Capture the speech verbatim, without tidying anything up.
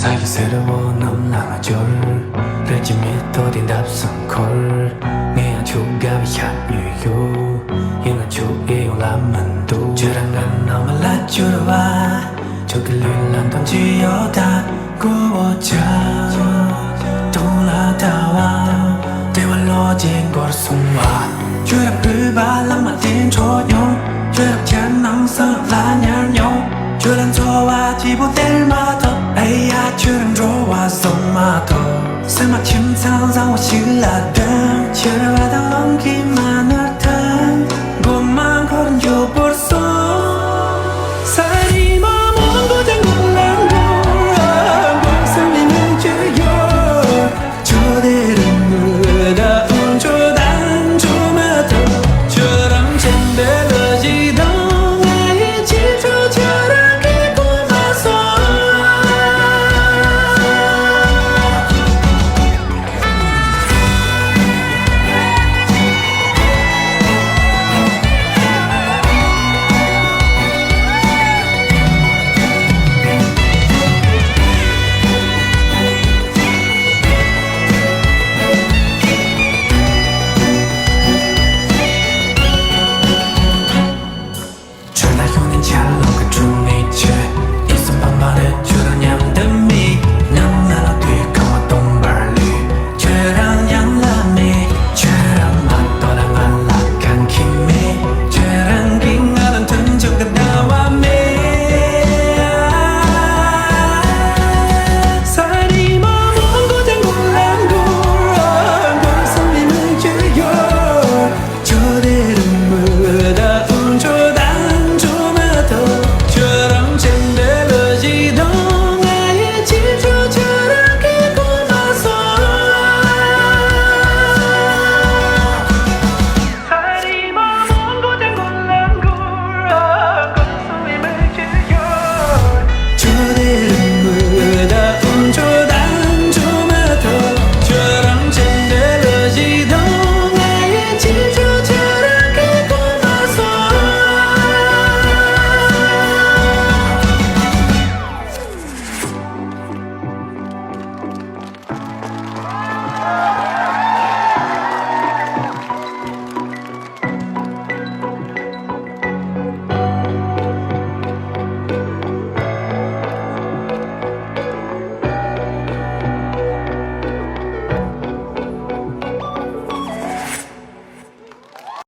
ལྷ་ཡི་སེར་བོ་གནམ་ལ་ང་འབྱོར། རབ་ཀྱི་མེ་ཏོག་དེ་འདབས་སུ་འཁོར། ངས་ཡང་ཁྱོད་དགའ་བའི་ཞབས་ཉུལ་ཡོད། ཡིན་ན་ཁྱོད་ཨེ་ཡོང་ལ་མི་འདུག་ཁྱོད་རང་གི་ནང་མ་ལ་འབྱོར་བ། ཁྱོད་ཀྱི་ལུས་ལ་འདམ་གྱི་ཡོད་ད། མགོ་བོ་ཆག་དུང་ལ་ལྟ་བ། བདེ་བ་ལོ་ཆེན་སྐོར་སོང་བ། ཁྱོད་རང་བོད་པ་ལ་མ་བསྟན་འཕྲོ་མྱོང་། ཁྱོད་རང་ཁྱེད་ནང་སང་ལ་ཉར་མྱོང་། ཁྱོད་རང་འཚོ་བ་སྐྱིད་པོ་སྟེར་མ་ཐུབ། ཨེ་ཡ་ཁྱོད་རང་འགྲོ་བ་བཟུང་མ་ཐུབ། སེམས་མ་ཁྱིམ་ཚང་བཟང་བོ་ཞིག་ལ་སྡོད། ཁྱོད་རང་བ་དང་ལོང་གི་མ་